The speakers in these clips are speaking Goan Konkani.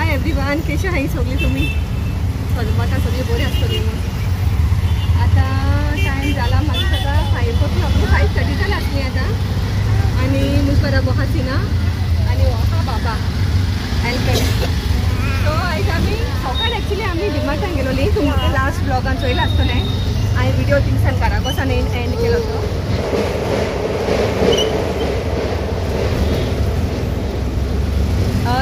हाय एवरीवन, कशें आहाय सगळीं तुमी? म्हाका सगळीं बरी आसतली. आतां टायम जाला म्हाका आतां 5 o'clock, 5:30 जाला आसली आतां. आनी मुज बराबर आहा सिना आनी हो आहा बाबा एल्कन. सो आयज आमी सकाळ एक्चुली आमी डिमार्टान गेलोली. तुमकां लास्ट ब्लॉगान चोयलां आसतलें. हांवें व्हिडियो थिंगसान घराक वचोन एंड केलो तो.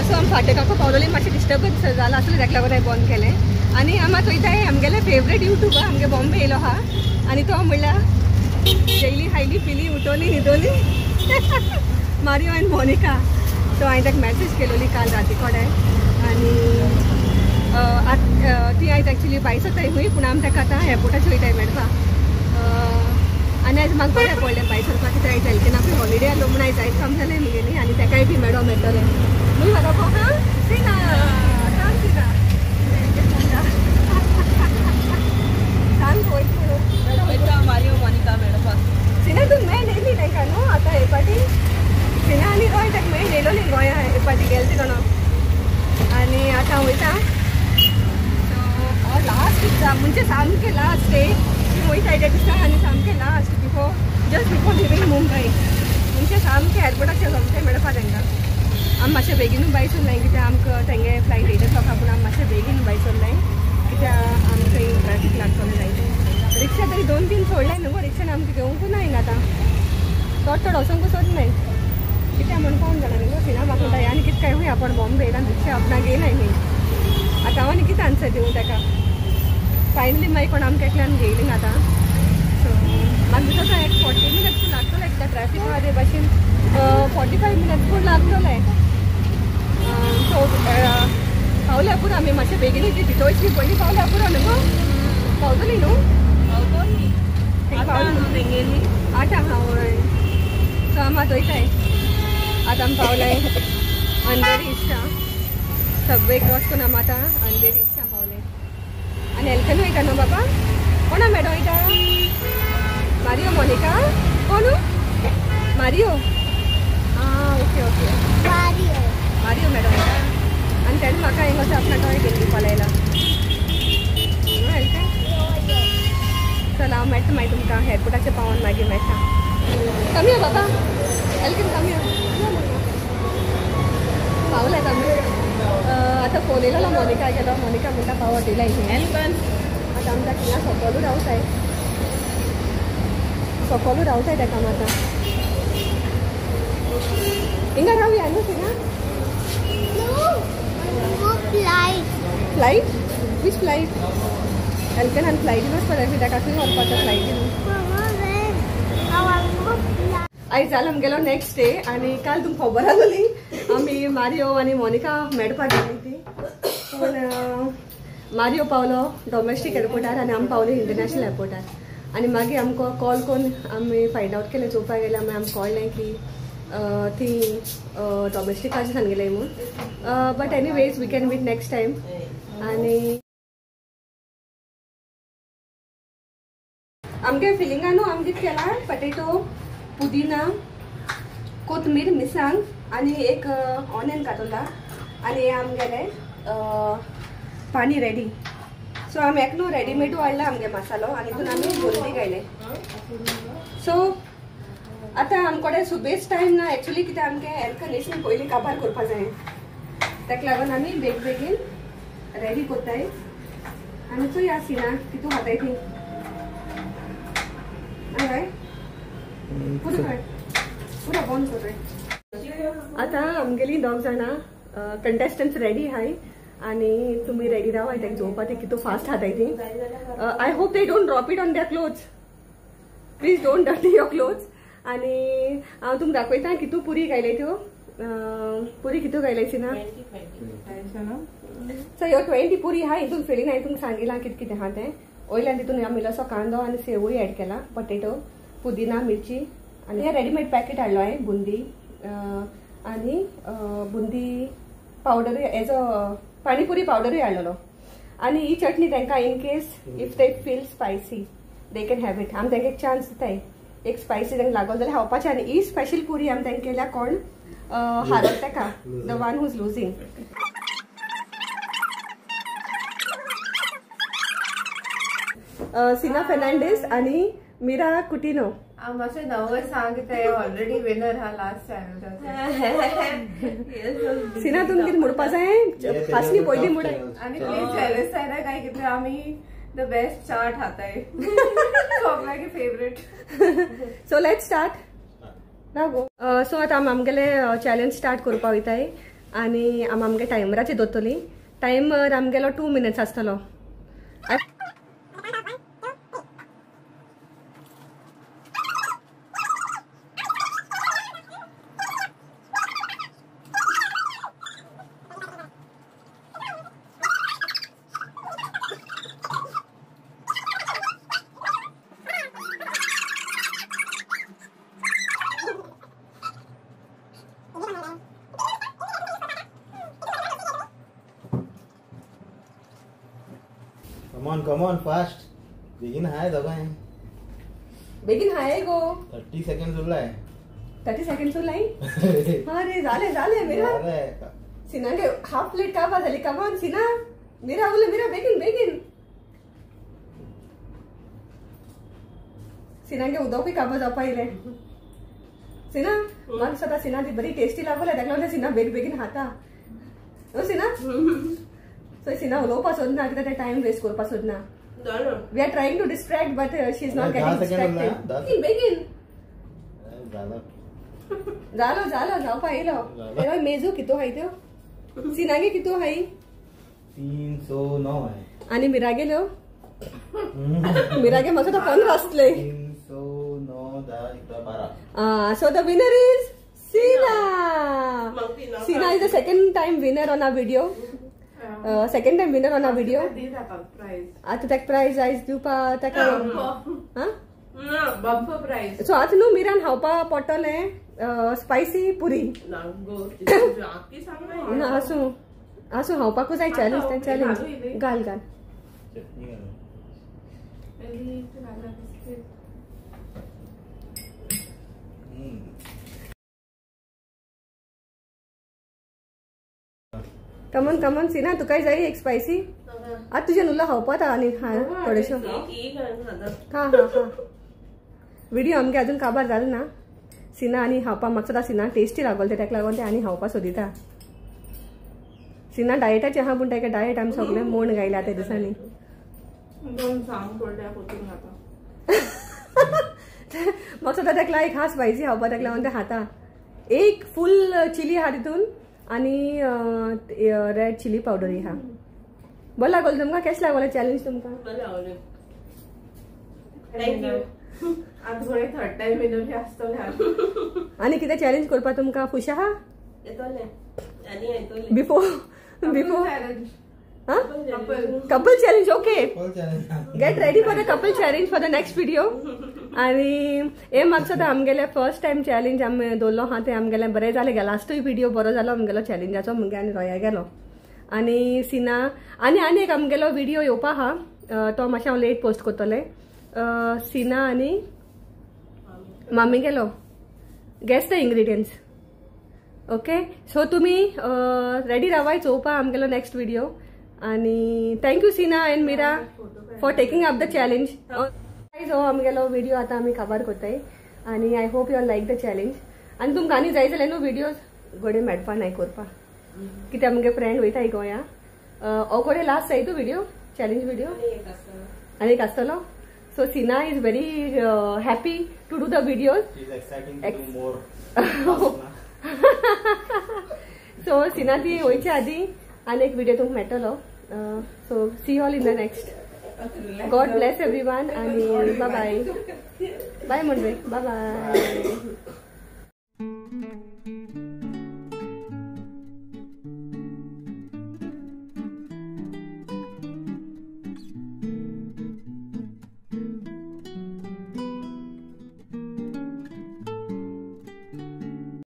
सो आमी फाटे काका पावलोली, मातशें डिस्टर्बन्स जाला आसलें ताका लागून हांवें बंद केलें. आनी आमी आतां वयताय आमगेले फेवरेट युट्यूबर आमगे बॉम्बे येयलो आहा आनी तो म्हणल्यार जेयली खायली पिली उठोली न्हिदोली मारियो आनी मोनिका. सो हांवें ताका मॅसेज केलोली काल राती कडेन आनी ती आयज एक्चुली भायर सरताय खंय, पूण आमी ताका आतां एअरपोर्टाचेर वयताय मेळपाक. आनी आयज म्हाका बरें पडलें भायर सरपाक, कित्याक आयज एल्केनाकूय हॉलिडे आसलो म्हूण आयज आयज काम जालें मुगेली आनी ताकाय बी मेळो मेळटलें. मुई बरोबर हा सिना सांग सिना सांग वयता मारियो मोनिका मेळपाक. सिना तूं मेळ येयली तांकां न्हू आतां हे पाटी? सिना आनी रोय ताका मेळ येयलोली गोंया हे पाटी गेले ती कोणा. आनी आतां वयता सो लास्ट म्हणजे सामकें लास्ट डे ती वयता त्या दिसा आनी सामकें last before just before leaving Mumbai म्हणजे सामकें एअरपोर्टाचेर सोमतें मेळपा तांकां. आमी मातशें बेगीनूय भायर सरलाय कित्याक आमकां तेंगे फ्लायट 8 o'clock पूण आमी मातशें बेगीन भायर सरलाय कित्याक आमकां ट्रॅफीक लागतलें जायतें. रिक्षा तरी 2-3 सोडलाय न्हू गो, रिक्षान आमकां घेवंकूय ना हिंगा आतां थोडो थोडो वचोंकूच सोदनाय कित्याक म्हण कोण जाणा न्हू गो. सिना म्हाका म्हणटा आनी कितें काय खंय आपण बॉम्बे येयला रिक्षा आपणाक घेयनाय खंय. आतां हांव आनी कितें आन्सर दिवं ताका? फायनली मागीर कोण आमकां एकल्यान घेयली ना आतां. सो म्हाका दिसता एक 40 minutes लागतलें कित्याक ट्रॅफीक आहा ते भाशेन 45 minutes पूण लागतलें. सो पावल्या पुरो आमी मातशें बेगीन भितर वयतली पयलीं पावल्या पुरो न्हू गो. पावतली न्हू? पावतली आठांक. हां हय. सो आमी आतां वयताय. आतां आमी पावलाय अंधेरी इस्टा सबवे क्रॉस करून आमी आतां अंधेरी इस्टा पावले. आनी एल्कन वयता न्हू बाबा? कोणा मॅडम वयता? मारियो मोनिका कोण? मारियो. आं ओके ओके मारियो मॅडम वयता. आनी तेणें म्हाका हिंगा वचून आपणा टॉय घेवन दिवपाक लायला न्हू एल्कन. चल हांव मेळटा मागीर तुमकां एअरपोर्टाचेर पावोन मागीर मेळटा. कमी या बाबा एल्कन कमी या. पावलाय आमी आतां फोन येयलो मोनिका गेलो. मोनिका म्हणटा पावत येयला हिंगा एल्कन. आतां आमकां थिंगा सकलूय रावताय, सकलूय रावताय ताका आतां हिंगा रावया न्हू थिंगा? फ्लायट? Which flight? एल्कनान फ्लायटीन वचपा जाय ताका खंय व्हरपाचो फ्लायटीन? आयज जालो आमगेलो नेक्स्ट डे आनी काल तुमकां खबर आसली आमी मारियो आनी मोनिका मेळपाक गेली ती. पूण मारियो पावलो डोमेस्टीक एअरपोर्टार आनी आमी पावली इंटरनॅशनल एअरपोर्टार. आनी मागीर आमकां कॉल करून आमी फायंड आवट केलें चोवपाक गेल्यार मागीर आमकां कळ्ळें की ती डोमेस्टिकाचेर सांगलें म्हूण. But anyways we can meet next time. आनी आमगे फिलिंगा न्हू आमी कितें केलां पटेटो, पुदिना, कोथमीर, मिरसांग आनी एक ऑनियन कातोला आनी आमगेलें पाणी रेडी. सो आमी एक न्हू रेडीमेडू हाडला आमगे मसालो आनी तितून आमी बुंदी घायले. सो आतां आमकडे सुबेज टायम ना एक्चुली कित्याक आमगे एअर कंडिशन पयलीं काबार करपा जाय ताका लागून आमी बेग बेगीन रेडी करताय. आनी चोया सिना कितू खाताय ती. हय पुरो पुरो बंद कर. आतां आमगेली 2 जाणां कंटेस्टंट्स रेडी आहाय आनी तुमी रेडी रावाय तांकां जेवपा ते कितू फास्ट खाताय ती. I hope they don't drop it on their clothes. Please don't dirty your clothes. आनी हांव तुमकां दाखयता कितू पुरी घायले त्यो. पुरी कितू घायले सिना? सो ह्यो 20 पुरी आहा. हितून फिलींग हांवें तुमकां सांगिलां कितें कितें आहा तें. वयल्यान तितून आमी इल्लोसो कांदो आनी सेवूय एड केला, पटेटो, पुदिना, मिरची आनी हे रेडीमेड पॅकेट हाडलो हांवें बुंदी आनी बुंदी पावडरूय एजो पाणीपुरी पावडरूय हाडलेलो. आनी ही चटणी तांकां in case if they feel spicy they can have it. आमी तांकां एक चान्स दिताय एक स्पायसी तांकां लागलो जाल्यार खावपाचें. आनी ही स्पेशल पुरी आमी तांकां केल्या कोण हारत ताका, the one who is losing. सिना फेर्नांडीस आणि मीरा कुटिनो. मातशें नर्वस आहा कितें ऑलरेडी विनर हा लास्ट चॅलेंज. सिना तुमकां कितें म्हणपा जाय? फासनी पयलीं म्हण आनी प्लीज जेलस जायना काय कितें आमी the best चाट खाताय सगळ्यांचे फेवरेट. सो let's start रागो. सो आतां आमी आमगेले चॅलेंज स्टार्ट करपा वयताय आनी आमी आमगे टायमराचेर दवरतली. टायमर आमगेलो 2 मिनट्स आसतलो. Come on, fast. बेगीन हाय दोगांय. बेगीन हाय गो. 30 सेकंड उरलाय. 30 सेकंड उरलाय. अरे झाले झाले मीरा. सिना गे हाफ प्लेट काबा झाली. कम ऑन सिना. मीरा उरले मीरा बेगीन बेगीन. सिना गे उदकूय काबा जावपा येयलें. सिना म्हाका दिसता सिना ती बरी टेस्टी लागोल्या ताका लागून सिना बेगीन बेगीन खाता. ओ सिना सो सिना उलोवपा सोदना कित्याक ते टायम वेस्ट करपा सोदना. We are trying to distract but she is not getting distracted. बेगीन बेगीन जालो जालो जावपा येयलो. मेजू कितू हाय त्यो सिनागे कितू हाय? 309 हाय. आनी मिरागेल्यो? मिरागे म्हाका तो 15 आसले. 309 10 11 12. So the winner is Sina. Sina is the second time winner on our video. Second time winner on our video. आतां ताका प्रायज आयज दिवपा ताका. Bumper prize. सो आतां न्हू मिरान खावपा पडटलें स्पायसी पुरी. ना आसूं आसूं खावपाकूच जाय चॅलेंज. तें चॅलेंज घाल घाल. कमन कमन सिना तुकाय जाय एक स्पायसी? आतां तुजें नुला खावपा आनी खा थोडेशो. खा हा खा. व्हिडिओ आमगे अजून काबार जालो ना. सिना आनी खावपा म्हाका सुद्दां सिना टेस्टी लागोल तें ताका लागून तें आनी खावपा सोदिता. सिना डायटाचें आहा पूण ताका डायट आमी सगळें मोड गायल्या त्या दिसांनी. म्हाका सुद्दां ताका एक हा स्पायसी खावपा ताका लागून तें खाता. एक फूल चिली आहा तितून आनी रेड चिली पावडर आहा. बरें लागोलें तुमकां? केशें लागोलें चॅलेंज तुमकां? बरें लागोलें. Thank you. आतां थोडे थर्ड टायम विनर आसतलें. आनी कितें चॅलेंज करपा तुमकां खुश आहा? येतलें आनी येतलें. Before before couple challenge. Okay, get ready for the couple challenge for the next video. आनी हे म्हाका दिसता आमगेले फर्स्ट टायम चॅलेंज आमी दवरलो आहा तें आमगेलें बरें जालें. लास्टूय व्हिडिओ बरो जालो आमगेलो चॅलेंजाचो मुगे आनी रोया गेलो. आनी सिना आनी आनी एक आमगेलो व्हिडिओ येवपा आहा तो मातशें हांव लेट पोस्ट करतलें. सिना आनी मामी गेलो guess the ingredients. Okay, so तुमी रेडी रावाय चोवपा आमगेलो नेक्स्ट व्हिडिओ. आनी thank you Sina and Meera for taking up the challenge. हो आमगेलो व्हिडिओ आतां आमी काबार करताय आनी I hope you all like the challenge. आनी तुमकां आनी जाय जाल्यार न्हू व्हिडियोज घडये मेळपा नाय करपा कित्याक आमगे फ्रेंड वयताय गोंया. हो घडये लास्ट जाय तूं व्हिडिओ चॅलेंज व्हिडिओ आनी एक आसतलो. So Sina is very happy to do the videos. So Sina ती वयच्या आदीं आनी एक व्हिडिओ तुमकां मेळटलो. So see all in the next. God bless everyone and bye bye. Bye Munde. Bye bye.